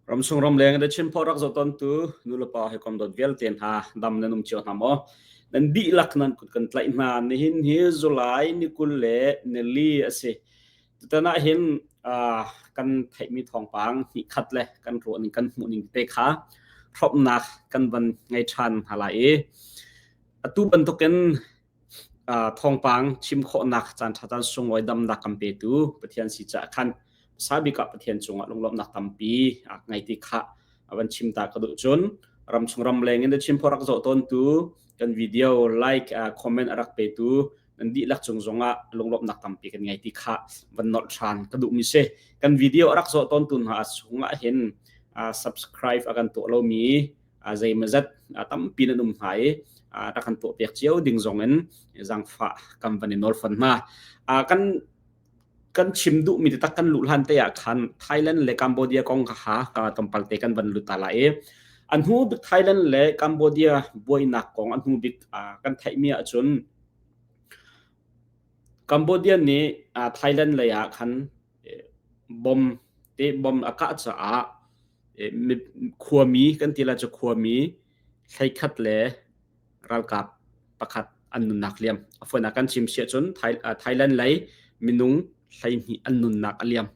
Ramsung ramleng na Chinphaw rak zoh tawntu nulepa hawikom dawt vialte hna dam nan um cio hna maw? Nan dihlak nan kut kan tlaih hna. Nihin hi July ni 20 le nili a si. Tutan ah hin kan theihmi thawngpang hnihkhat le kan ruah ning kan hmuh ning te kha hrawmnak kan van ngei ṭhan hna lai i atu bantukin thawngpang chim khawhnak caanṭha caan sunglawi damnak kan petu Pathian si caah khan hmasa bik ah Pathian cungah lunglawmhnak tampi ngei ti kha a van chim ta ka duh. Cun ramchung ramleng in the Chin rak zoh tawntu kan video like comment a rak petu nan dihlak cung zongah lunglawmhnak tampi kan ngei ti kha van nolh ṭhan ka duhmi si. Kan video a rak zoh tawntu hna chungah hin subscribe a kan tuah lomi zeimazat tampi nan um hna i rak kan tuahpiak cio ding zong in zaangfah kan van i nawl fawn hna. Kan kan chim duhmi taktak kan luh hlan te ah khan Thailand le Cambodia kong kha ka tlawmpal te kan van lut ta lai i a hnu bik Thailand le Cambodia buainak kong a hnu bik kan theihmi ahcun Cambodia nih Thailand lei ah khan bom te bom a kah caah khuami kan ti lai cu khuami 11 le ralkap pakhat an nunnak liam. A fawinak kan chim si ahcun Thailand lei minung 12 an nunnak a liam.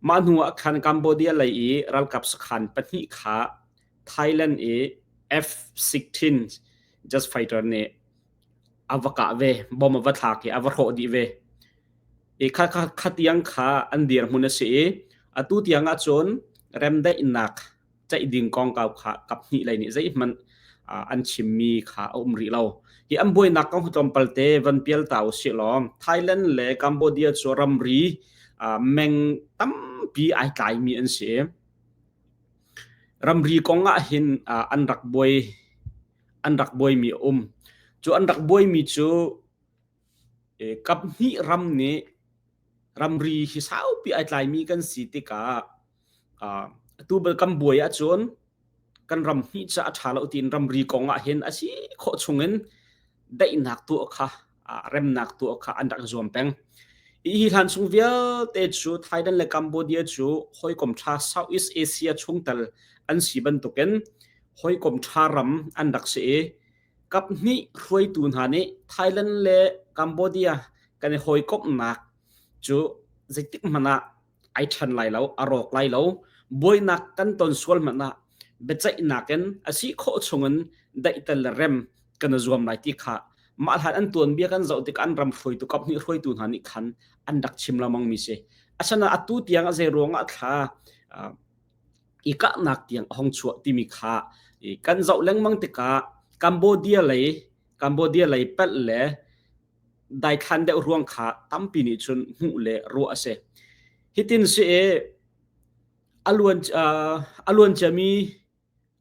Mah hnu ah khan Cambodia lei i ralkap sakhan pahnih kha Thailand i F-16 jet fighter nih a va kah ve, bom a va thlak i a va hrawh dih ve. I kha kha kha tiang kha an dirhmun a si i atu tiang ahcun remdaihnak ceih ding kongkau kha kaphnih lei nih zeihmanh an chimmi kha a um rih lo. Hi an buainak kong hi tlawmpal te van pial ta usih law Thailand le Cambodia cu ramri meng tampi ai tlaimi an si. Ramri kong ah hin an rak buai an rak buaimi a um. Cu an rak buaimi cu Kaphnih ram nih ramri hi saupi ai tlaimi kan si tikah atu bal kan buai ahcun kan ram hnih cu a ṭha lo tiin ramri kong ah hin a si khawh chungin daihnak tuah kha remnak tuah kha an rak zuam peng. Hi hlan chung vialte cu Thailand le Cambodia cu hawikom ṭha Southeast Asia chungtel an si bantukin hawikom ṭha ram an rak si i Kaphnih hruaitu hna nih Thailand le Cambodia kan i hawikomhnak cu zeitik hmanh ah ai ṭhen lai lo, a rawk lai lo. Buainak kan ton sual hmanh ah biaceihnak in a si khawh chungin daihter le rem kan i zuam lai ti kha mah hlan an tuanbia kan zoh tikah an ram hruaitu kaphnih hruaitu hna nih khan an rak chim lengmang mi si. Asinain atu tiang a zei ruangah thla i kahnak tiang a hong chuah timi kha kan zoh lengmang tikah Cambodia lei Cambodia lei palh le daithlan deuh ruang kha tampi nih cun hmuh le ruah a si. Hitin si i a luan a luan ciami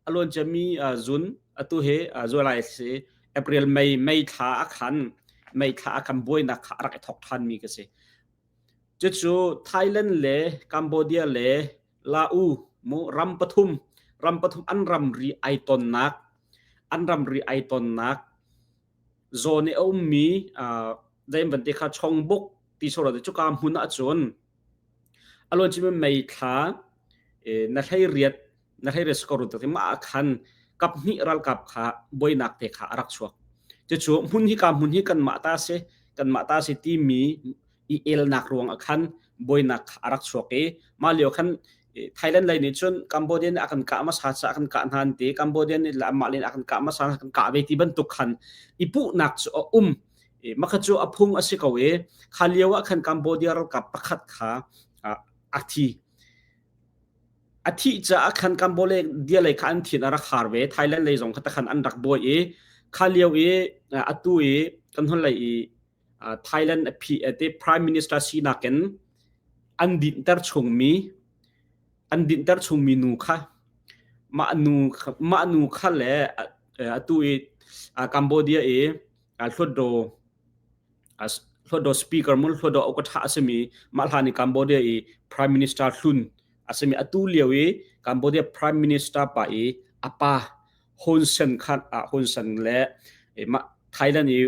a luan ciami zun atu hi July si April May May thla a khan May thla a khan buainak kha a rak i thok ṭhan mi ka si. Cucu Thailand le Cambodia le Lau mu ram pathum ram pathum an ramri ai tonnak an ramri ai tonnak zawn i a ummi zei te kha Chongbuk ti sawh cuka hmun ahcun a luan cimi mei thla na hlei riat na hlei riat skor te mah ah khan kap hnih ralkap kha buainak te kha a rak chuak. Cucu hmun hi ka hmun hi kanmah ta si kanmah ta si timi i elnak ruang ah khan buainak a rak chuak i mah lio khan Thailand lei nih cun Cambodia nih a kan kah hmasa caah kan kah hna an ti Cambodia nih amah nih a kan kah hmasa kan kah ve ti bantuk khan i puhnak cu a um mah kha cu a phung a si ko i kha lio ah khan Cambodia ralkap pakhat kha a thi a thih caah khan Cambodia lei kha an thin a rak har ve Thailand lei zong kha takhan an rak buai i kha lio i atu i kan hon lei i Thailand a phi te Prime Minister sinak in an dinhter chungmi an dinhter chungmi nu kha mah nu mah nu kha le atu i Cambodia i Hlutdaw Hlutdaw speaker mun Hlutdaw okatha a simi mah hlan i Cambodia i Prime Minister hlun a simi atu lio i Cambodia Prime Minister pa i a pa Hun Sen kha Hun Sen le mah Thailand i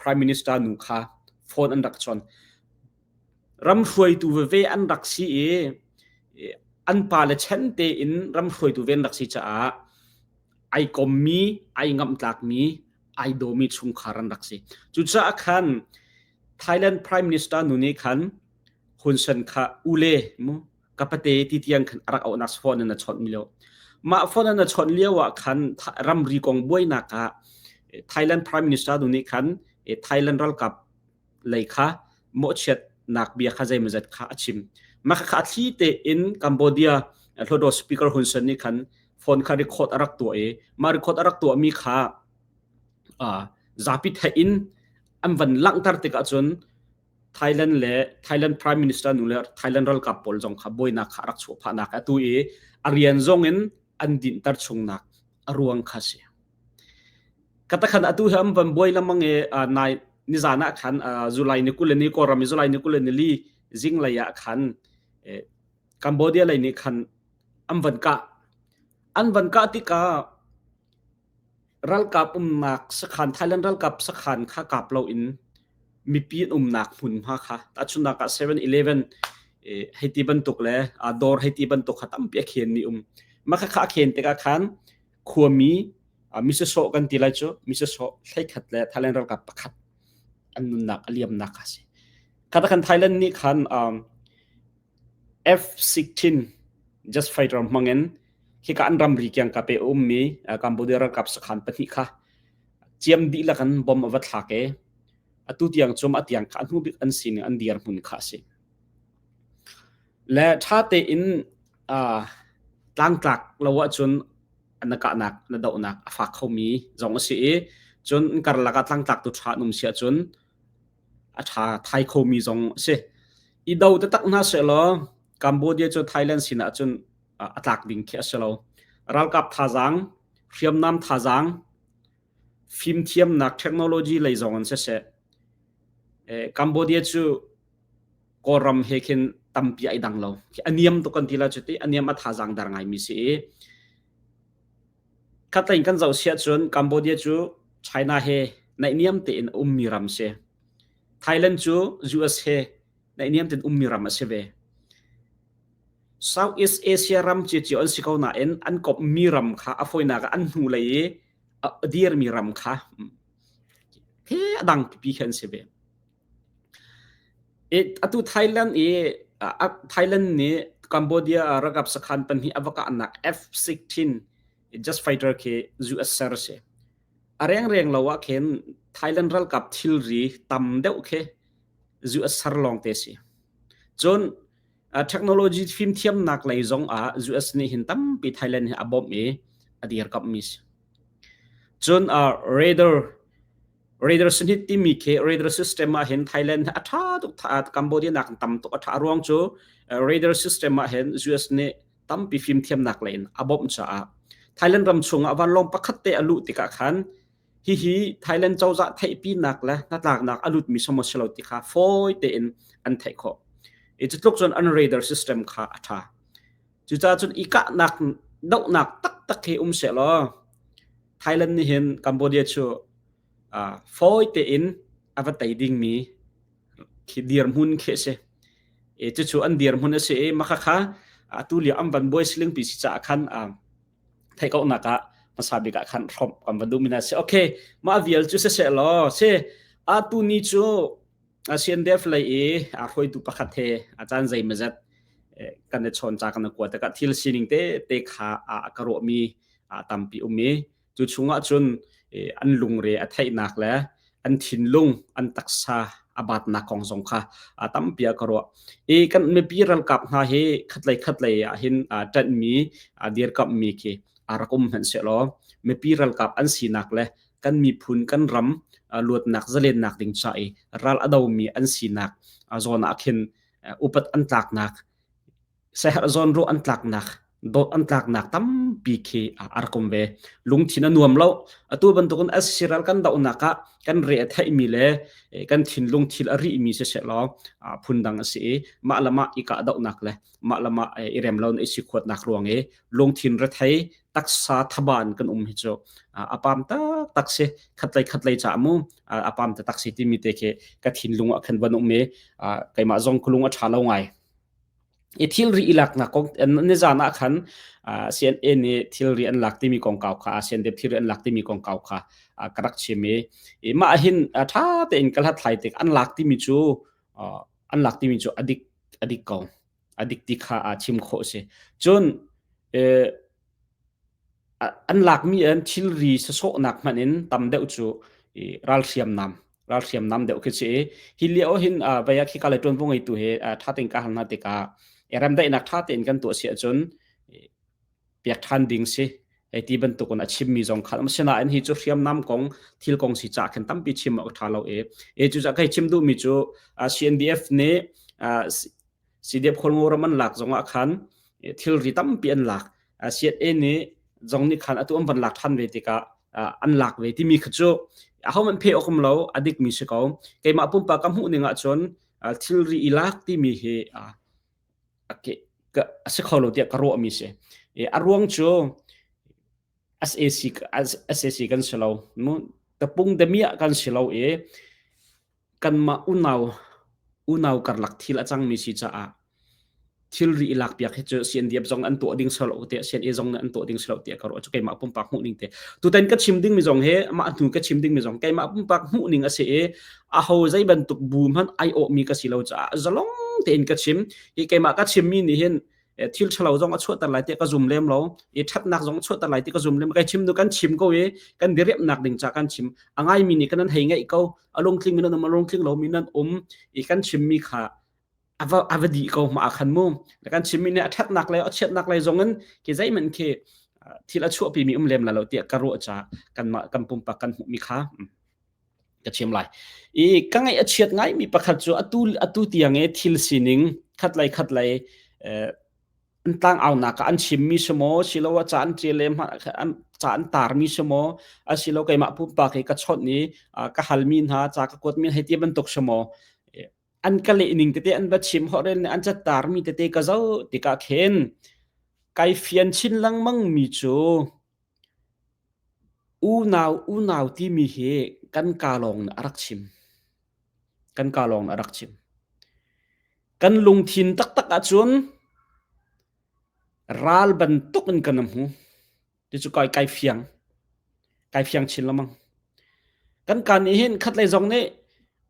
Prime Minister nu kha phone an rak chon. Ram hruaitu veve an rak si i. An pale chen tein ram hruaitu ven rak si caah ai kommi, ai ngamhtlakmi, ai dawmi chungkhar an rak si. Cucaah khan Thailand Prime Minister nu nih khan Hun Sen kha ule mu ka pate ti tiang khan a rak auhnak phone in a chawnh mi lio. Mah phone in a chawnh lio ah khan ramri kong buainak ah Thailand Prime Minister nu nih khan Thailand ralkap lei kha mawhchiatnak bia kha zeimawzat kha a chim. Mah kha a thli tein Cambodia Hluttaw Speaker Hun Sen nih khan phone kha record a rak tuah i mah record a rak tuahmi kha zapi theih in an van langhter tikah cun Thailand le Thailand Prime Minister nu le Thailand ralkap pawl zong kha buainak kha a rak chuah phahnak atu i a rian zong in an dinhter chungnak a ruang kha si. Katakhan atu hi an van buai lengmang i nai nizan ah khan July ni 20 ni Kawlram i July ni 24 zinglei ah khan Cambodia lei nih khan an van kah. An van kah tikah ralkap umnak sakhan Thailand ralkap sakhan kha kap loin mipi an umnak hmunhma kha tahchunhnak ah 7-Eleven hei ti bantuk le dawr hei ti bantuk kha tampi a khen mi um. Mah khakha a khen tikah khan khuami misasawh kan ti lai cu misasawh 11 le Thailand ralkap pakhat an nunnak a liamnak kha si. Kha khan Thailand nih khan F-16 jet fighter hmangin hika an ramri kiang ka pe ummi Cambodia ralkap sakhan pahnih kha ciam dihlak in bom a va thlak i atu tiang cum a tiang kha a hnu bik an sining an dirhmun kha a si. Le ṭha tein tlangtlak lo ahcun na kahnak na dohnak a fak khomi zong a si i cun karlak ah tlangtlak tu ṭha an um si ahcun a ṭha thai khomi zong a si. I do taktak hna sehlaw Cambodia cu Thailand sinah cun a tlak ding khi a si lo. Ralkap thazaang, hriamnam thazaang, fimthiamnak technology lei zong in siseh, Cambodia cu Kawlram he khin tampi ai dang lo. A niam tuk kan ti la cu ti, a niam a thazaang dar ngaimi si i khatlei in kan zoh siah cun Cambodia cu China he naihniam tein a ummi ram si. Thailand cu US he naihniam tein ummi ram a si ve. Southeast Asia ram cio an si ko nain an komhmi ram kha a fawinak ah an hnulei i a dirmi ram kha he a dang pipi khi an si ve. Atu Thailand i Thailand nih Cambodia ralkap sakhan pahnih a va kahnak F-16 jet fighter khi US ser a si. A rengreng lo ah khin Thailand ralkap thilri tam deuh khi US ser lawng te si. Cun technology fimthiamnak lei zong ah US nih hin tampi Thailand hi a bawmh i a dirkamhmi si. Cun radar Radar sahnih timi khi radar system ah hin Thailand a ṭha tuk Cambodia nak tam tuk a ṭha ruang cu radar system ah hin US nih tampi fimthiamnak lei in a bawmh caah Thailand ram chungah vanlawng pakhat te a luh tikah khan hihi Thailand cozah theihpinak le hnatlaknak a lutmi somo si lo ti kha fawi tein an theih khawh. I cutluk cun an radar system kha a ṭha. Cucaah cun i kahnak dohnak taktak hi um sehlaw Thailand nih hin Cambodia cu fawi tein a va tei dingmi khi dirhmun khi a si. I cucu an dirhmun a si i mah khakha atu lio an van buai silingpi si caah khan theih kohnak ah hmasa bik ah khan hrawmh kan va duhmi hna si. Okay, mah vial cu siseh law si atu ni cu CNDF lei i a hruaitu pakhat he a caan zeimawzat kan i chawn ca kan i kua tikah thil sining te te kha a ka ruahmi a tampi um i cu chungah cun an lungre a theihnak le an thinlung an taksa a batnak kong zong kha a tampi a ka ruah i kan mipi ralkap hna hi khatlei khatlei ah hin ṭanhmi dirkamhmi khi a rak um hmanh sehlaw mipi ralkap an sinak le kan miphun kan ram luatnak zalennak ding ca i ral a domi an sinak zawn ah khin upat an tlaknak seher zawn ruah an tlaknak dawt an tlaknak tampi khi a rak um ve lungthin a nuam lo atu bantukin SC ral kan dohnak ah kan re a theihmi le kan thinlung thil a rihmi si seh law phundang a si i mah le mah i kahdohnak le mah le mah i rem lo i sikhuatnak ruang i lungthin rethei taksa thaban kan um hi cu a pam taktak si khatlei khatlei ca mu a pam taktak si timi te khi ka thinlung ah khan van um i keimah zong ka lung a ṭha lo ngai. I thilri i laknak kong nizan ah khan CNA nih thilri an lak timi kongkau kha CNDF thilri an lak timi kongkau kha ka rak chim i mah hin ṭha tein ka hlathlai tik an lak timi cu an lak timi cu a dik a dik ko a dik ti kha chim khawh a si. Cun An lakmi an thilri sasawhnak hmanh in tam deuh cu ralhriamnam ralhriamnam deuh khi si i hi lio hin vei ah khika lei ṭuanvo ngeitu he ṭha tein ka hal hna tikah remdaihnak ṭha tein kan tuah si ahcun pek ṭhan ding si hei ti bantukin a chimmi zong kha asinain hi cu hriamnam kong thil kong si caah khin tampi chim awk a ṭha lo i e cucaah kai chim duhmi cu CNDF nih CDF Khualngo ram an lak zongah khan thilri tampi an lak. CNA nih zong nih khan atu an van lak ṭhan ve tikah an lak ve timi kha cu ahohmanh phe awk um lo a dikmi si ko. Keimah pumpak ka hmuh ning ahcun thilri i lak timi hi a si kho lo tiah ka ruahmi si. A ruang cu SAC SAC kan si lo. Tapung damiah kan si lo i kanmah unau unau karlak thil a cangmi si caah thilri i lakpiak hi cu CNDF zong an tuah ding silo tiah CNA zong nih an tuah ding silo tiah ka ruah cu keimah pumpak hmuh ning te tutan ka chim ding mi zong hi mah hnu ka chim ding mi zong keimah pumpak hmuh ning a si i aho zei bantuk bu hmanh ai awh mi ka si lo caah zalong tein ka chim hi keimah ka chim mi nih hin thil ṭhalo zong a chuahter lai tiah ka zum lem lo i ṭhatnak zong a chuahter lai ti ka zum lem kai chim nu kan chim ko i kan diriamnak ding ca kan chim a ngaimi nih kan an hei ngaih ko a lungtling mi nan um a lungtling lo mi nan um i kan chimmi kha ava ava dih ko ma khan mu kan chimmi nih a ṭhatnak le a chiatnak lei zong in ke zeihmanh khi thil a chuahpi mi um lem la lo tiah ka ruah ca kanmah kan pumpak kan hmuhmi kha ka chim lai. I ka ngaih a chiat ngaimi pakhat cu atu atu tiang i thil sining khatlei khatlei eh, an tlangaunak ah an chimmi si maw siloah ca an ṭial le ca an tarmi si maw asilo keimah pumpak hi ka chawnh i ka halmi hna ca ka kuatmi hei ti bantuk si maw an ka leh ning tete an va chim horel nih an catarmi tete ka zoh tikah khin kai fian chin lengmang mi cu Unau unau timi hi kan kaa lawng nih a rak chim. Kan kaa lawng nih a rak chim. Kan lungthin taktak ahcun ral bantuk in kan hmu. Ti cu kai kai fiang. Kai fiang chin lengmang. Kan kaa nih hin khatlei zong nih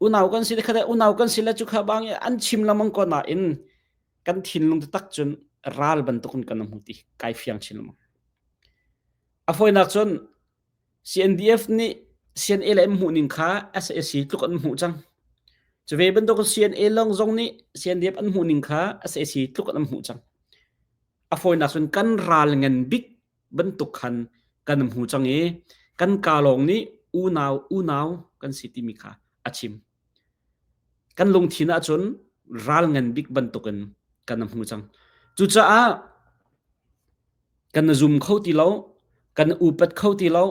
unau kan si le khatlei unau kan si le cu kha bang i an chim lengmang ko nain kan thinlung taktak cun ral bantuk in kan hmu ti kai fiang chin lengmang. A fawinak cun CNDF nih CNA le an hmuh ning kha SAC tluk an hmuh cang. Cu ve bantuk CNA lawng zong nih CNDF an hmuh ning kha SAC tluk an hmuh cang. A fawinak cun kan ral ngan bik bantuk khan kan hmu cang i kan ka lawng nih unau unau kan si timi kha a chim. Kan lungthin ahcun ral ngan bik bantukin kan hmu cang. Cucaah kan zum kho ti lo, kan upat kho ti lo,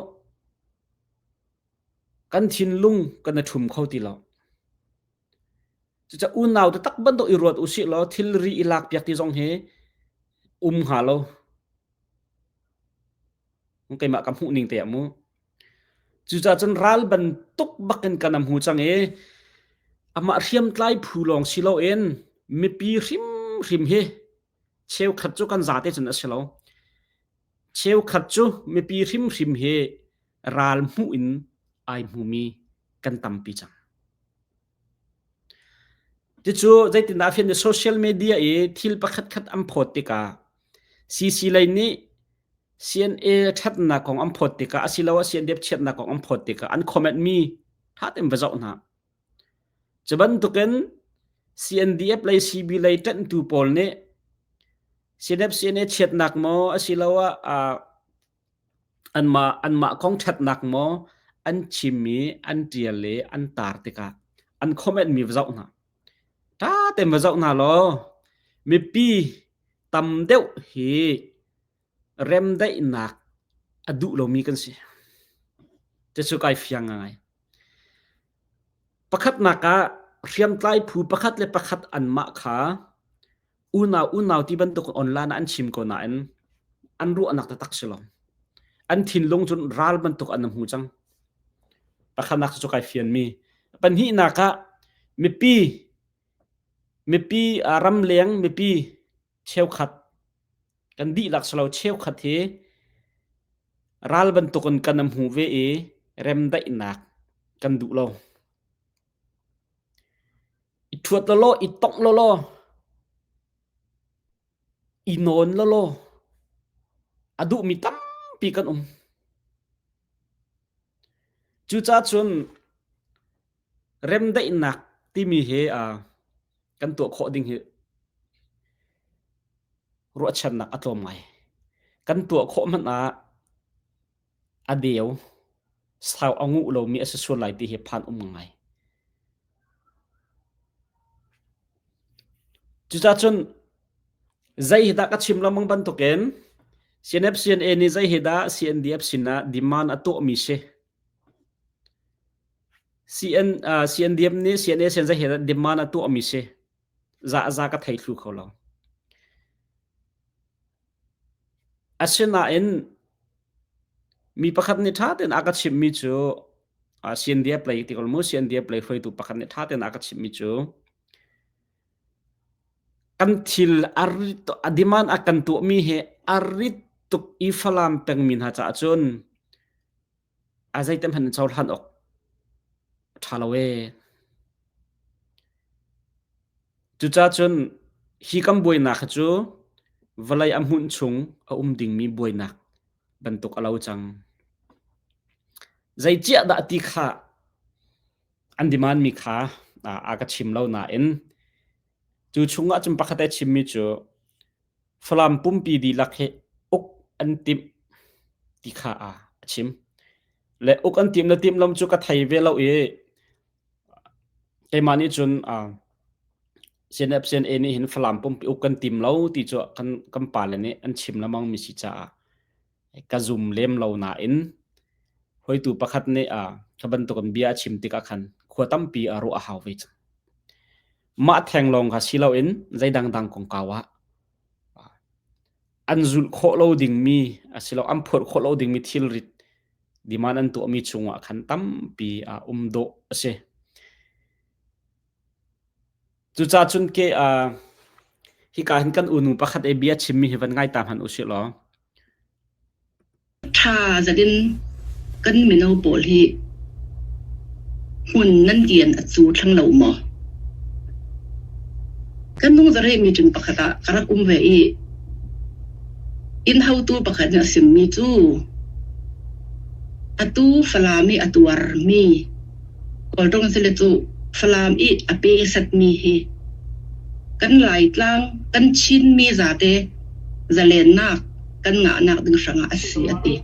kan thinlung kan i ṭhum kho ti lo. Cucaah unau taktak bantuk i ruat usih law thilri i lakpiak ti zong hi um hnga lo. Keimah ka hmuh ning te ah mu. Cucaah cun ral bantuk bakin kan hmu cang i amah hriamtlai phu lawng si loin mipi hrimhrim hi cheukhat cu kan zate cun a si lo. Cheukhat cu mipi hrimhrim hi ral hmuh in ai hmumi kan tampi cang. Cucu zeitindah a fian social media i thil pakhatkhat an phawt tikah CC lei nih CNA ṭhatnak kong an phawt tikah asiloah CNDF chiatnak kong an phawt tikah an comment mi ṭha tein va zoh hna. Cu bantukin CNDF lei CB lei ṭanhtu pawl nih CNF CNA chiatnak maw asiloah uh, anmah anmah kong ṭhatnak maw an chim i an ṭial i an tar tikah an comment mi va zoh hna. Ṭha tein va zoh hna law mipi tam deuh hi remdaihnak a duh lomi kan si. Cucu kai fiang ngai. Pakhatnak ah hriamtlai phu pakhat le pakhat anmah kha unau unau ti bantuk online ah an chim ko nain an ruahnak taktak si lo. An thinlung cun ral bantuk an hmu cang. Pakhatnak cu kai fianmi. Pahnihnak ah mipi mipi ramleng mipi. Cheukhat kan dihlak si lo cheukhat hi ral bantukin kan hmu ve i remdaihnak kan duh lo. I ṭhuat lawlaw, i tongh lawlaw, i nawn lawlaw a duhmi tampi kan um. Cucaah cun remdaihnak timi hi uh, kan tuah khawh ding hi ruahchannak a tlawm ngai. Kan tuah khawh hmanh ah a deu sau a nguh lomi a si sual lai ti hi phan um ngai. Cucaah cun zei hi dah ka chim lengmang bantukin CNF CNA nih zei hi dah CNDF sinah demand a tuahmi si. CN, uh, CNDF nih CNA sin zei hi dah demand a tuahmi si. Za za ka thei thlu kho lo. Asinain mi pakhat nih ṭha tein a ka chimhmi cu CNDF lei ti ko mu CNDF lei hruaitu pakhat nih ṭha tein a ka chimhmi cu kan thil a rit a demand a kan tuahmi hi a rit tuk i Falam pengmi hna caah cun a zeitem hmanh in cohlan awk a ṭha lo ee. Cucaah cun hi kan buainak hi cu vawlei a hmunh chung a um dingmi buainak bantuk a lo cang. Zeiciah dah ti kha an demand mi kha a ka chim lo nain cu chungah cun pakhat ai chimmi cu Falam pumpi dihlak hi uk an timh ti kha a chim. Le uk an timh le timh lo cu ka thei ve lo i keimah nih cun CNF CNA nih hin Falam pumpi uk kan tim lo ti cu kan kan pale nih an chim lengmang mi si caah ka zum lem lo nain hawitu pakhat nih ka bantukin bia a chim tikah khan khua tampi a ruah a hau ve cang. Mah theng lawng kha si loin zei dangdang kongkau ah an zulh khawh lo dingmi asilo an phurh khawh lo dingmi thilrit demand an tuahmi chungah khan tampi a um dawh a si. Cucaah cun ke uh, hika hin kan unu pakhat e bia chimmi hi van ngai ta hmanh usih law. Ṭha zat in kan mino pawl hi hmun nan kian a cu thlang lo maw? Kan nung zareh meeting pakhat ah ka rak um ve i inn hotu pakhat nih a simmi cu atu Falam i a tuarmi Kawlṭawng sile cu Falam i a pe satmi hi kan Laitlang kan Chinmi zate zalennak kan ngahnak ding hrangah a si a ti.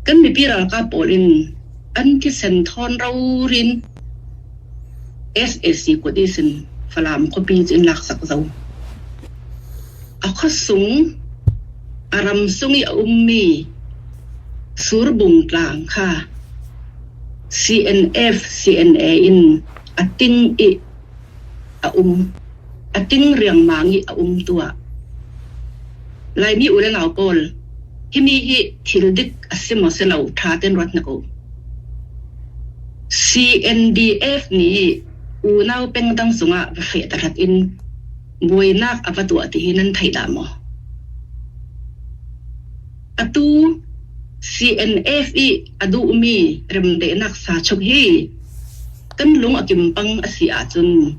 Kan mipi ralkap pawl in an thisen thawn rorin SAC kut isin Falam khuapi cu in laksak zo. A khuasung a ram sung i a ummi Surbung tlang kha CNF CNA in a ting i a um a ting riangmang i a um tuah. Laimi u le nau pawl, himi hi thil dik a si maw si lo ṭha tein ruat hna ko. CNDF nih unau pengdang cungah va feh tahrat in buainak a va tuah ti hi nan thei dah maw? Atu CNF i a duhmi remdaihnak sachuk hi kan lung a kimpang a si ahcun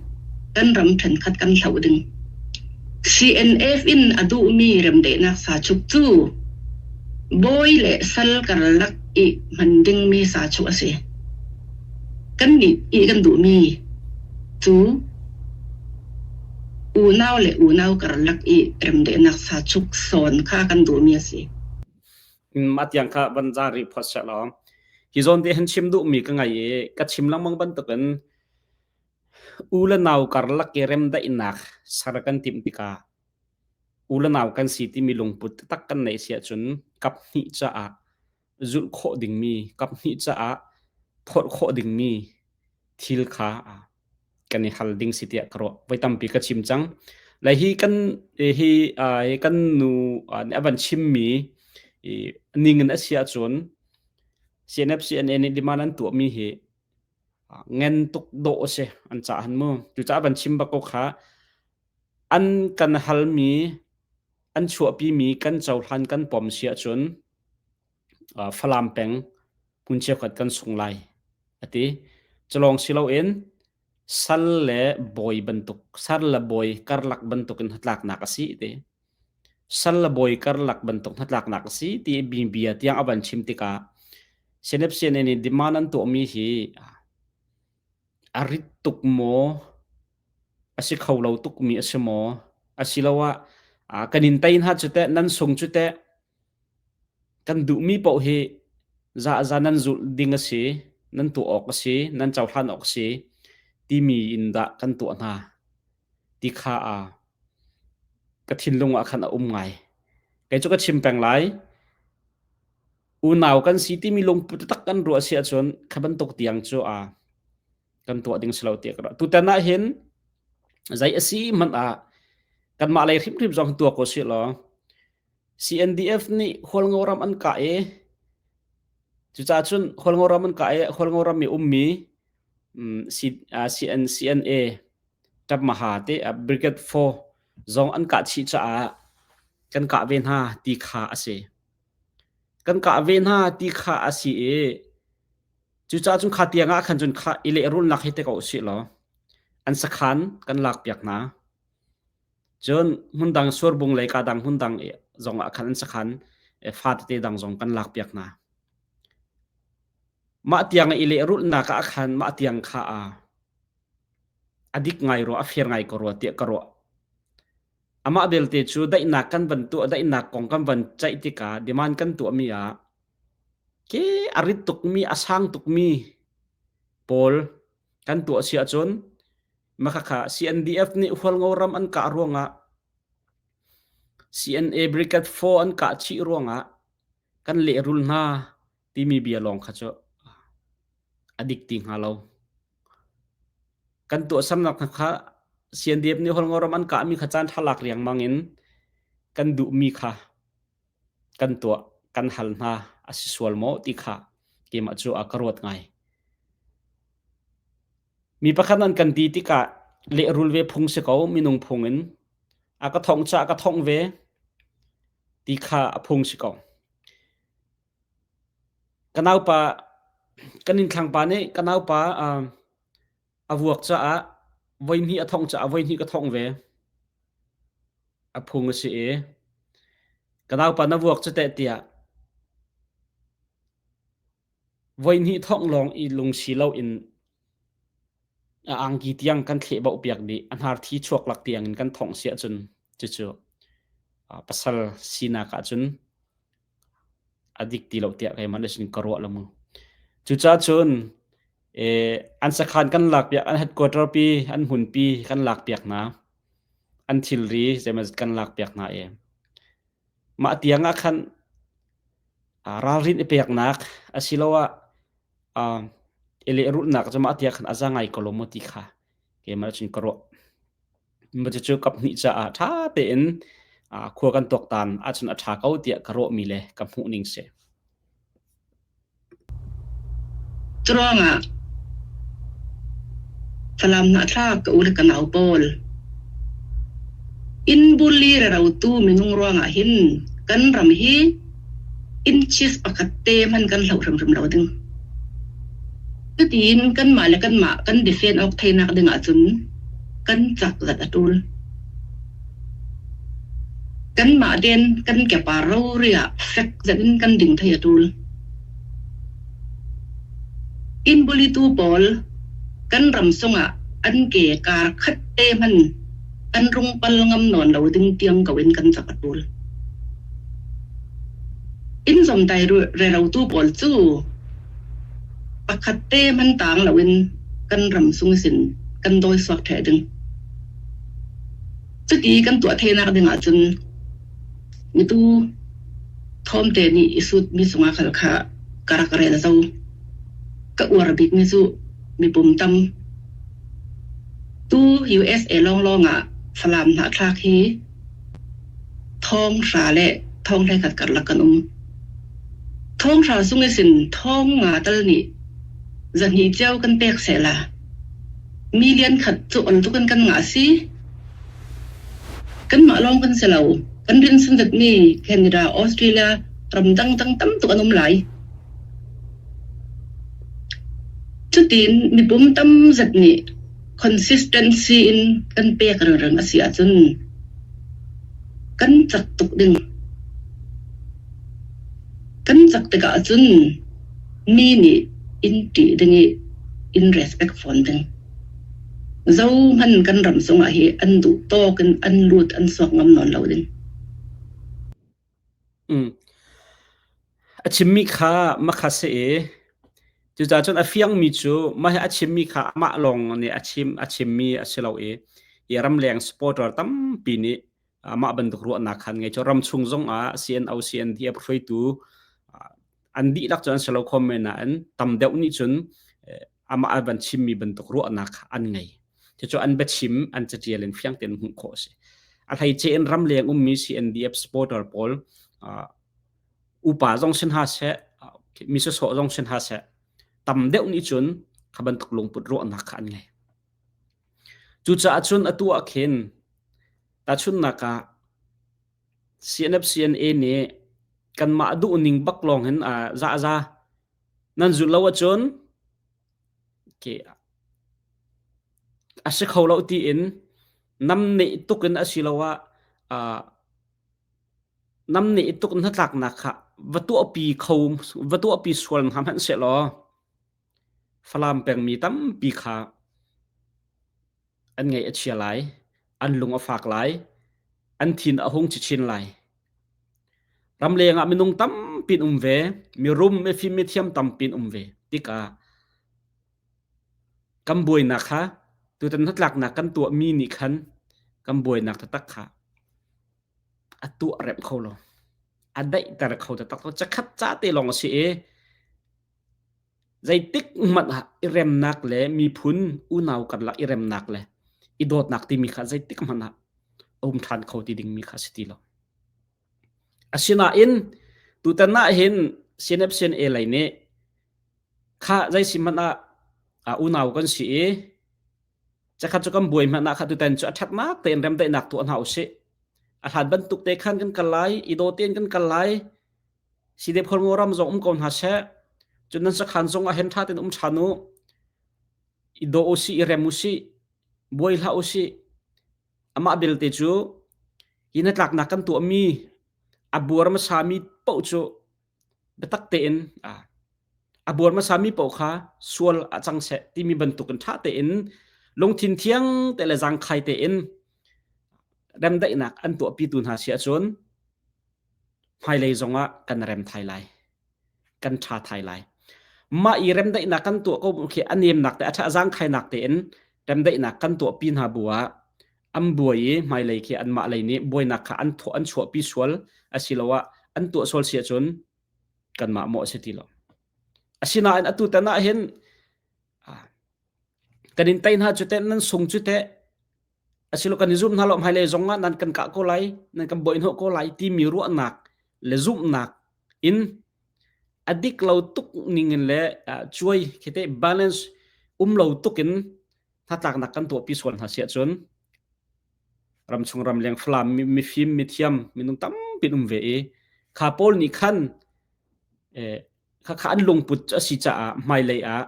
kan ram ṭhenkhat kan hloh ding. CNF in a duhmi remdaihnak sachuk cu bawi le sal karlak i hman dingmi sachuk a si. Kannih i kan duhmi cu unau le unau karlak i remdaihnak sachuk sawn kha kan duhmi a si. Mah tiang kha van za rih phot seh law hi zawn te han chim duhmi ka ngai i ka chim lengmang bantukin U le nau karlak i remdaihnak ser kan timh tikah u le nau kan si timi lungput taktak kan neih si ahcun kaphnih caah zulh khawh dingmi, kaphnih caah phorh khawh dingmi thil kha kan i hal ding si tiah ka ruah. Voi tampi ka chim cang. Le hi kan hi hi kan nu nih a van chimmi ning in a si ahcun CNF CNA nih demand an tuahmi hi ngen tuk dawh a si an cah han mu. Cucaah van chim bak ko kha. An kan halmi, an chuahpimi kan cohlan kan pom si ahcun Falam peng hmun cheukhat kan sung lai a ti. Culawng si loin sal le bawi bantuk, sal le bawi karlak bantukin hnatlaknak a si ti. Sal le bawi karlak bantuk hnatlaknak a si ti bia tiang a van chim tikah CNF-CNA nih demand an tuahmi hi A rit tuk maw? A si kho lo tukmi a si maw? Asiloah kan in tei hna cu teh, nan sung cu teh, kan duhmi paoh hi zahza nan zulh ding a si, nan tuah awk a si, nan cohlan awk a si timi in dah kan tuah hna ti kha ka thinlung ah khan a um ngai. Kei cu ka chim peng lai. Unau kan si timi lungput taktak kan ruah si ahcun kha bantuk tiang cu a kan tuah ding si lo tiah ka ruah. Tutan ah hin zei a si hmanh ah kanmah lei hrimhrim zong tuah ko sih law CNDF nih Hualngo ram an kah i cucaah cun Hualngo ram an kah i Hualngo ram i ummi CN, CNA Ṭapmaha te Brigade 4 zong an kah chih caah kan kah ve hna ti kha a si. Kan kah ve hna ti kha a si i cucaah cun kha tiang ah khan cun kha i lehrulnak hi te ko usih law an sakhan kan lakpiak hna. Cun hmundang surbung lei ka dang hmundang zong ah khan an sakhan fa tete dang zong kan lakpiak hna. Mah tiang i lehrulhnak ah khan mah tiang kha a a dik ngai rua a fair ngai ko rua tiah ka ruah. Amah belte cu daihnak kan van tuah, daihnak kong kan van ceih tikah demand kan tuahmi ah ke a rit tukmi, a sang tukmi pawl kan tuah si ahcun makhakha CNDF nih Hualngo ram an kah ruangah CNA Brigade 4 an kah chih ruangah kan lehrul hna timi bia lawng kha cu a dik ti hnga lo. Kan tuahsernak kha CNDF nih Hualngo ram an kahmi kha caan ṭha lak riangmang in kan duhmi kha kan tuah, kan hal hna a si sual maw ti kha keimah cu a ka ruat ngai. Mi pakhat an kan ti tikah lehrul ve phung si ko minung phung in a ka thongh caah ka thongh ve ti kha a phung si ko. Ka naupa kan innthlangpa nih ka naupa a vuak caah voihnih a thongh caah voihnih ka thongh ve. A phung a si i ka naupa na vuak cu teh tiah voihnih thongh lawng i lungsi loin a angki tiang kan thleh bauh piak dih. A hnar thi chuak lak tiang in kan thongh si ahcun cucu pasal sinak ahcun a dik ti lo tiah keimah nih cun ka ruah lo mu. Cucaah cun an sakhan kan lak piak, an headquarter pi, an hmunpi kan lak piak hna. An thilri zeimawzat kan lak piak hna i mah tiang ah khan ralrin i peknak asiloah i lehrulhnak cu mah tiang khan a za ngai ko lo maw ti kha keimah cun ka ruah. Cucu kaphnih caah ṭha tein khua kan tuaktan ahcun a ṭha ko tiah ka ruahmi le ka hmuhning si. Curuangah Falam hnahthlak ka u le ka nau pawl inn bulli rerotu minung ruangah hin kan ram hi inches pakhat te hmanh kan hloh hrimhrim lo ding. Cutiin kanmah le kanmah kan defend awk theinak ding ahcun kan cak zat a ṭul. Kanmah den kan kepa rori ah fek zat in kan ding thei a ṭul. Inn bulitu pawl kan ram sungah an ke kar khat te hman an rung pal ngam nawn lo ding tiang ko in kan cak a ṭul. Inn zomtai rerotu pawl cu pakhat te hman tang loin kan ram sung sin kan dawi suak ṭheh ding. Cuti kan tuah theinak ding ahcun mitu thawmte nih i sut mi cungah khal kha ka rak rel zo. Ka uar bik mi cu mipum tam. Tu USA lawnglawng ah Falam hnahthlak hi thong hra le thong hleikhat karlak kan um. Thong hra sung isin thong nga tal nih zahnih cio kan pek sehla million khat cu on tuk in kan ngah si. Kanmah lawng kan si lo. Kan rin sanzatmi Canada, Australia, ramdang dang tam tuk an um lai. Cutin mipum tam zat nih consistency in kan pek rengreng a si ahcun kan cak tuk ding. Kan cak tikah cun mi nih in ṭih ding i in respect fawn ding. Zohmanh kan ram chungah hi an duh tawk in an lut an suak ngam nawn lo ding. Mm. A chimmi kha makha si i cucaah cun a fiangmi cu mah hi a chimmi kha amah lawng nih a chim a chimmi a si lo i i ramleng supporter tampi nih amah bantuk ruahnak khan ngei cu ramchung zong ah CNO CNDF hruaitu an dihlak cu an si lo kho men nain tam deuh nih cun amah a van chimmi bantuk ruahnak an ngei. Cucu an biachim an catial in fiang tein hmuh khawh a si. A hleice in ramleng ummi CNDF supporter pawl upa zong sin ha seh mi sawsawh zong sin ha seh tam deuh nih cun kha bantuk lungput ruahnak kha an ngei. Cucaah cun atu ah khin tahchunhnak ah CNF CNA nih kanmah duhning bak lawng hin zahza nan zulh lo ahcun a si kho lo tiin namneh tuk in asiloah namneh tuk in hnatlaknak kha va tuahpi kho va tuahpi sual hna hmanh sehlaw Falam pengmi tampi kha an ngaih a chia lai, an lung a fak lai, an thin a hung chinchin lai. Ramleng ah minung tampi an um ve, mirum, mifim, mithiam tampi an um ve tikah kan buainak kha tutan hnatlaknak kan tuahmi nih khan kan buainak taktak kha a tuah remh kho lo. A daihter kho taktak lo. Cakhat ca te lawng a si i Zeitik hmanh ah i remnak le miphun unau karlak i remnak le i dawtnak timi kha zeitik hmanh ah a um ṭhan kho ti dingmi kha a si ti lo. Asinain tutan ah hin CNF-CNA lei nih kha zei si hmanh ah unau kan si i cakhat cu kan buai hmanh ah kha tutan cu a ṭhatnak tein remdaihnak tuah hna usih. A hlan bantuk te khan kan kal lai, i daw tein kan kal lai, Sidep ram zong um ko hna seh. Cun nan sakhan zong ah hen ṭha tein um ṭhan u. I daw usih, i rem usih, buai hlah usih. Amah belte cu hi hnatlaknak kan tuahmi a buar hmasami paoh cu biatak tein a buar hmasami paoh kha sual ah cang seh timi bantukin ṭha tein lungthin thiang te le zaangkhai tein remdaihnak an tuahpitu hna si ahcun Hmailei zongah kan rem thai lai. Kan ṭha thai lai. Mah i remdaihnak kan tuah ko khi a nemnak te a ṭha zaangkhainak tein remdaihnak kan tuahpi hna bu ah an buai i hmailei khi anmah lei nih buainak kha an thawh an chuahpi sual asiloah an tuah sual si ahcun kanmah mawh a si ti lo. Asinain atu tan ah hin kan in tei hna cu teh nan sung cu teh asilo kan i zum hna lo hmailei zong ah nan kan kah ko lai nan kan boihhnawh ko lai timi ruahnak le zumhnak in a dik lo tuk ning in le cuai khite balance um lo tuk in hnatlaknak kan tuahpi sual hna si ahcun ramchung ramleng Falam mifim mithiam minung tampi um ve i kha pawl nih khan kha kha an lungput a si caah hmailei ah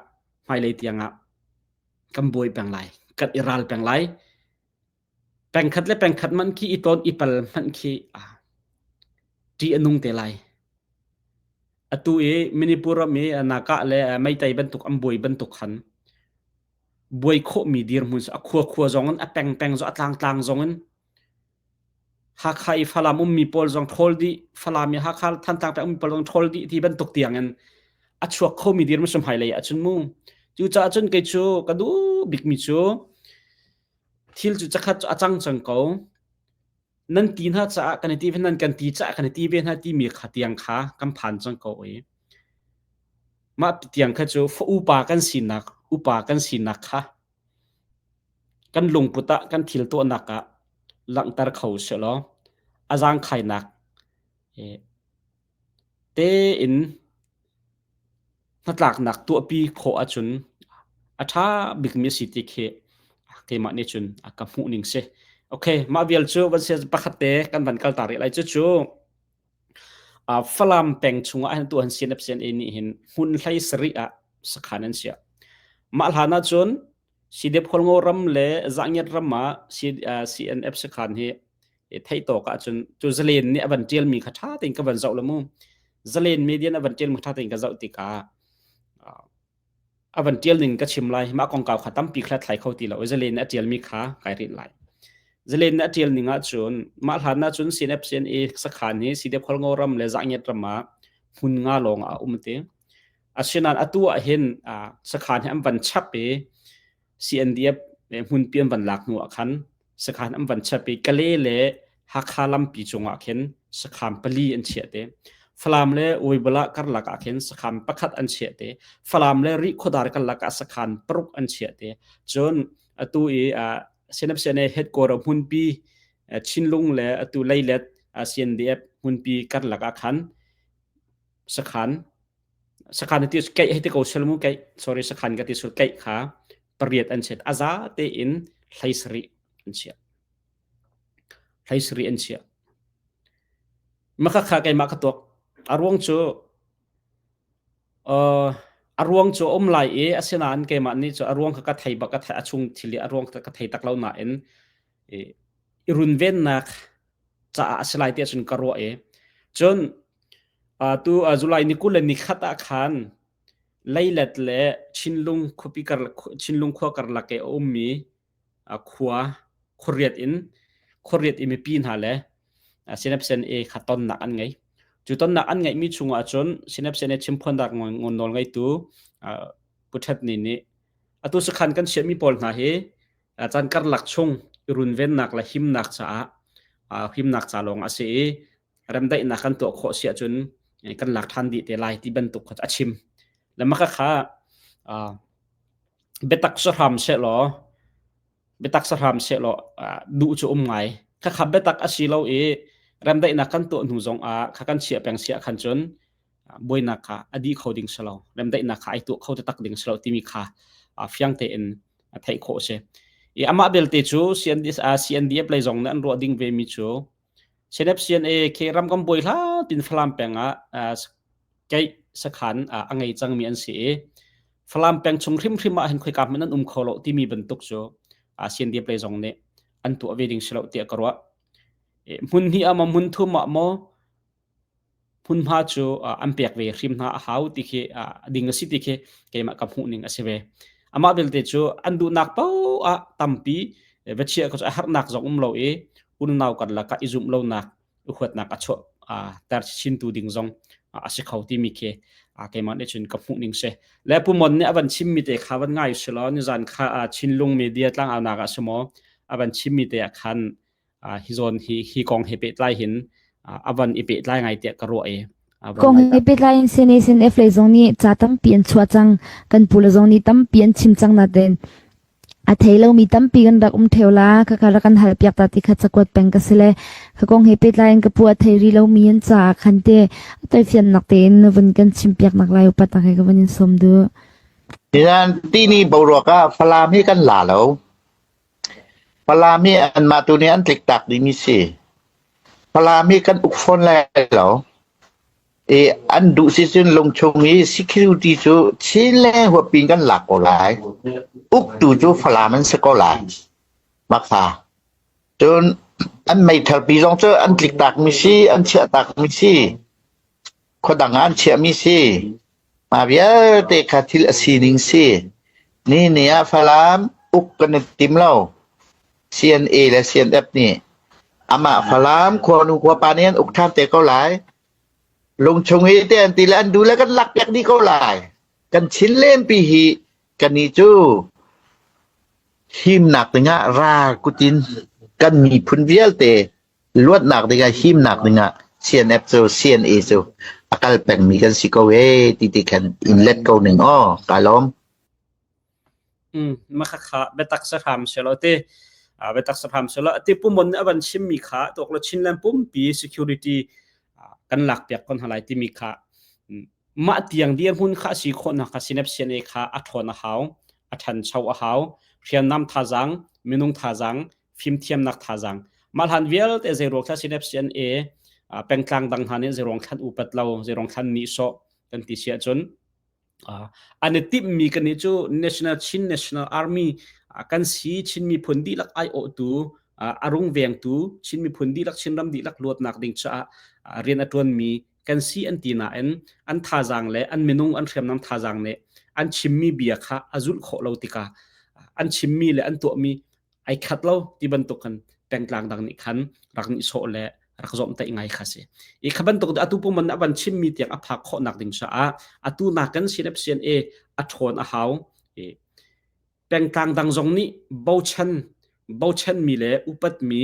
hmailei tiang ah kan buai peng lai kan i ral peng lai pengkhat le pengkhat man khi i tawn i pal hmanh khi ṭih a nung te lai atu i Manipur ram i naka le Meitei bantuk an buai bantuk khan buai khawhmi dirhmun a khua khua zong in a peng peng zong a tlang tlang zong in Hakha i Falam ummi pawl zong ṭhawl dih, Falam i Hakha Thantlang peng ummi pawl zong ṭhawl dih ti bantuk tiang in a chuak khomi dirhmun si hmailei ahcun mu. Cucaah cun kei cu ka duh bikmi cu thil cu cakhat cu a cang cang ko. Nan ti hna caah kan i ti ve nan kan ti caah kan i ti ve hna timi kha tiang kha kan phan cang ko i mah tiang kha cu fa upa kan sinak upa kan sinak kha Kan lungput ah kan thil tuahnak ah langhter kho sehlaw a zaangkhainak tein hnatlaknak tuahpi khawh ahcun a ṭha bikmi a si ti khi keimah nih cun a ka hmuhning si. Okay, mah vial cu van sia pakhat te kan van kal ta rih lai cu cu Falam peng chungah hin tu han CNF CNA nih hin hmun hlei sarih ah sakhan an siah. Mah hlan ah cun CDF Khualngo ram le Zaangiat ram ah CNF sakhan hi theih tawk ahcun cu Zalen nih a van ṭialmi kha ṭha tein ka van zoh le mu. Zalen media a van ṭialmi ṭha tein ka zoh tikah a van ṭial ning ka chim lai. Mah kongkau kha tampi hlathlai kho ti lo. Zalen nih a ṭialmi kha kai rinh lai. Zalen nih a ṭial ning ahcun mah hlan ahcun CNF CNA sakhan hi CDF Khualngo ram le Zaangiat ram ah hmun nga lawng ah a um ti. Asinain atu ah hin sakhan hi an van chap i CNDF hmunpi an van lak hnu ah khan sakhan an van chap i Kale le Hakha lampi cungah khin sakhan pali an chiah te. Falam le Uibala karlak ah khin sakhan pakhat an chiah te. Falam le Rihkhawdar karlak ah sakhan paruk an chiah te. Cun atu i CNF-CNA headquarter hmunpi Chinlung le atu Leilet CNDF hmunpi karlak ah khan sakhan sakhan ti keih hei ti ko sel mu keih sorry sakhan ka ti sul keih kha pariat an chiat a za tein hlei sarih an chiah hlei sarih an chiah maka kha keimah ka tuak a ruang cu uh, a ruang cu um lai i asinain keimah nih cu a ruang kha ka thei bak ka thei a chung thil i a ruang ka thei tak lo nain i runvennak caah a si lai tiah cun ka ruah i cun tu July ni 20 le ni khat ah khan Leilet le Chinlung khuapi kar Chinlung khua karlak i a ummi khua khuariat in khuariat i mipi hna le Synapsen A kha tonnak an ngei. Cu tonnak an ngeihmi chungah cun Synapsen A chimphuandak ngon nawl ngeitu Pu Ṭhet Ni nih atu sakhan kan chiahmi pawl hna hi caan karlak chung i runvennak le himnak caah himnak ca lawng a si i remdaihnak kan tuah khawh si ahcun kan lak ṭhan dih te lai ti bantuk kha a chim. Le maka kha biatak sahram sehlaw biatak sahram sehlaw duh cu um ngai. Khakha biatak a si lo i remdaihnak kan tuah hnu zong ah kha kan chiah peng siah khan cun buainak kha a dih kho ding si lo remdaihnak kha ai tuah kho taktak ding si lo timi kha fiang tein a theih khawh a si. I amah belte cu CNDF lei zong nih an ruah ding ve mi cu CNF CNA khi ram kan buai hla tin Falam peng ah keih sakhan a ngei cangmi an si i Falam peng chung hrimhrim ah hin khoika hmanh an um kho lo timi bantuk cu CNDF lei zong nih an tuah ve ding si lo tiah ka ruah. Hmun hnih ah maw hmun thum ah maw hmunhma cu an pek ve hrim hna a hau ti khi ding a si ti khi keimah ka hmuh ning a si ve. Amah belte cu an duhnak paoh ah tampi va chiah ko cu a harnak zong um lo i unau karlak ah i zumh lonak huatnak a chuah ter chin tu ding zong a si kho timi khi keimah nih cun ka hmuh ning si. Le Pu Mon nih a van chimmi te kha van ngai si law nizan kha Chinlung media tlangaunak ah si maw a van chimmi te ah khan hi zawn hi hi kong he pehtlai hin a van i pehtlai ngai tiah ka ruah i Kong he pehtlai in CNA CNF lei zong nih ca tampi an chuah cang. Kan pu le zong nih tampi an chim cang nain a thei lomi tampi kan rak um theo la. Khakha rak kan hal piak ta ti kha cakuat peng ka si le kha kong he pehtlai in ka pu a thei rih lomi an caah khan te a toifiannak tein na vun kan chim piak nak lai upat nak he ka vun in sawm duh. Nian tini boruak ah Falam hi kan la lo. Falam hi anmah tu nih an tliktak dihmi si. Falam hi kan uk fawn lai lo. I an duh sicun lungchung i security cu Chin le huappi in kan lak ko lai. Uktu cu Falam an si ko lai. Makha. Cun an meithalpi zong cu an tliktakmi si, an chiahtakmi si. Khuadang ah an chiahmi si. Mah vialte kha thil a sining si. Ni ni ah Falam uk kan i tim lo. CNA le CNF nih amah Falam khuanu khuapa nih an uk ṭhan te ko lai. Lungchung hi te an ti le an duh le kan lak piak dih ko lai. Kan Chin lempi hi kannih cu himnak dingah ral kutin kan miphun vialte luatnak dingah himnak dingah CNF cu CNA cu a kal pengmi kan si ko ee ti ti khan in let ko ning aw ka lawm. Mm makhakha biatak sahram selo te biatak sahram selo ati pumon nih avan chimmi kha tok lo Chinland pumpi security kan lak piak kon halai timi kha mah tiang dirhmun kha si khawhnak kha sinep CNA kha a ṭhawn a hau a ṭhancho a hau hriamnam thazaang minung thazaang. Fimthiamnak thazaang. Mah hlan vialte zeiruang thla CNF CNA pengtlang dang hna nih zeiruang thlan upat lo, zeiruang thlan nihsawh kan ti si ahcun an i timhmi kan nih cu National Chin National Army kan si Chin miphun dihlak aiawhtu a rungvengtu Chin miphun dihlak Chinram dihlak luatnak ding caah rian a ṭuanmi kan si an ti nain an thazaang le an minung an hriamnam thazaang nih an chimmi bia kha a zulh khawh lo tikah an chimmi le an tuahmi ai khat lo ti bantuk khan pengtlang dang nih khan rak nih sawh le rak zawmtaih ngai kha si. I kha bantuk atu puman a van chimmi tiang a phak khawhnak ding caah atu nakin CNFCNA a ṭhawn a hau. I pengtlang dang zong nih bochan bochanmi le upatmi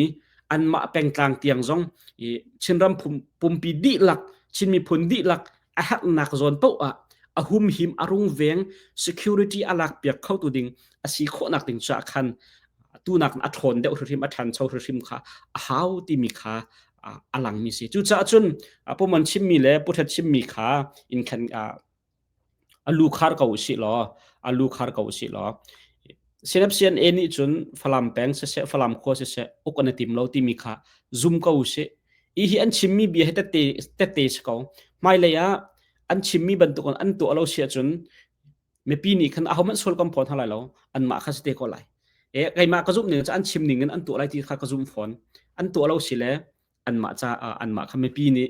anmah pengtlang tiang zong i Chinram pumpi dihlak Chin miphun dihlak a herhnak zawn paoh ah a humhim a rungveng security a lak piak kho tu ding a si khawhnak ding caah khan tunak a ṭhawn deuh hrimhrim a ṭhancho hrimhrim kha a hau timi kha a langmi si. Cucaah cun Pu Mon chimmi le Pu Ṭhat chimmi kha in khan a lu khar ko usih law a lu khar ko usih law Sinap CNA nih cun Falam peng siseh Falam khua siseh uk an i tim lo timi kha zum ko usih. I hi an chimmi bia hi tette tette si ko. Hmailei ah an chimmi bantuk in an tuah lo si ahcun mipi nih khan ahohmanh sual kan phaw hna lai lo anmah kha si te ko lai. E keimah ka zumh ning cu an chim ning in an tuah lai ti kha ka zum fawn. An tuah lo si le anmah ca anmah kha mipi nih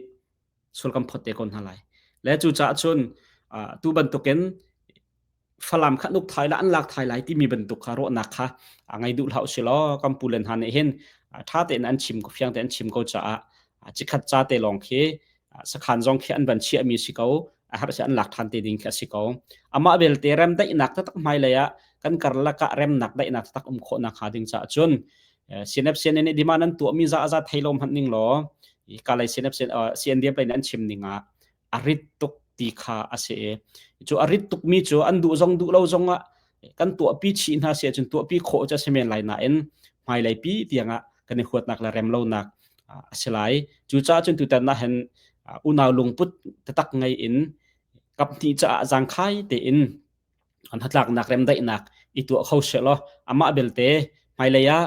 sual kan phawt te ko hna lai. Le cucaah cun tu bantukin Falam kha nuk thai la an lak thai lai timi bantuk kha ruahnak kha ngai duh hlah usih law kan pu len hna nih hin ṭha tein an chim ko fiang tein an chim ko caah cikhat ca te lawng khi sakhan zong khi an van chiahmi si ko a har si an lak ṭhan te ding khi a si ko amah belte rem daihnak taktak hmailei ah kan karlak ah remnak daihnak taktak um khawhnak hnga ding caah cun CNF CNA nih demand an tuahmi za za thei lo hmanh ning law kalay CNF CNDF lei nih an chim ning ah a rit tuk ti kha a si i cu a rit tukmi cu an duh zong duh lo zong ah kan tuahpi chih hna si ahcun tuahpi khawh cu a si men lai nain hmailei pi tiangah kan i huatnak le rem lonak a si lai. Cucaah cun tutan ah hin unau lungput taktak ngei in kaphnih caah zaangkhai tein an hnatlaknak remdaihnak i tuah kho sehlaw amah belte hmailei ah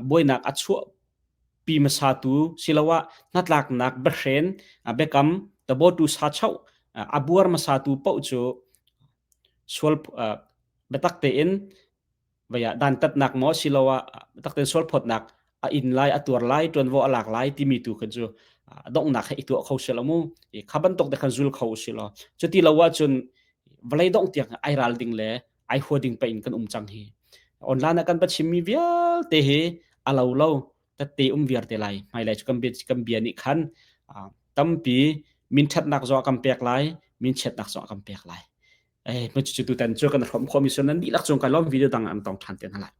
buainak a chuah pi hmasatu siloah hnatlaknak biahren biakam tabotu sachoh a buar hmasatu paoh cu sual biatak tein vei ah dantatnak maw siloah biatak tein sualphawtnak a in lai a tuar lai tuanvo a lak lai timi tu khan cu donghnak he i tuah kho silo mu kha bantuk te khan zul kho usilo cuti lo ahcun vawlei dongh tiang ai ral ding le ai hua ding pa in kan um cang hi online ah kan va chimmi vialte hi a lo lo tette um viar te lai hmailei cu kan bia kan bia nih khan tampi min ṭhatnak zong a kan pek lai min chiatnak zong a kan pek lai eh cu tu tan cu kan hrom khomi sun nan dihlak cung kai lom video dang am tong ṭhan te hna lai.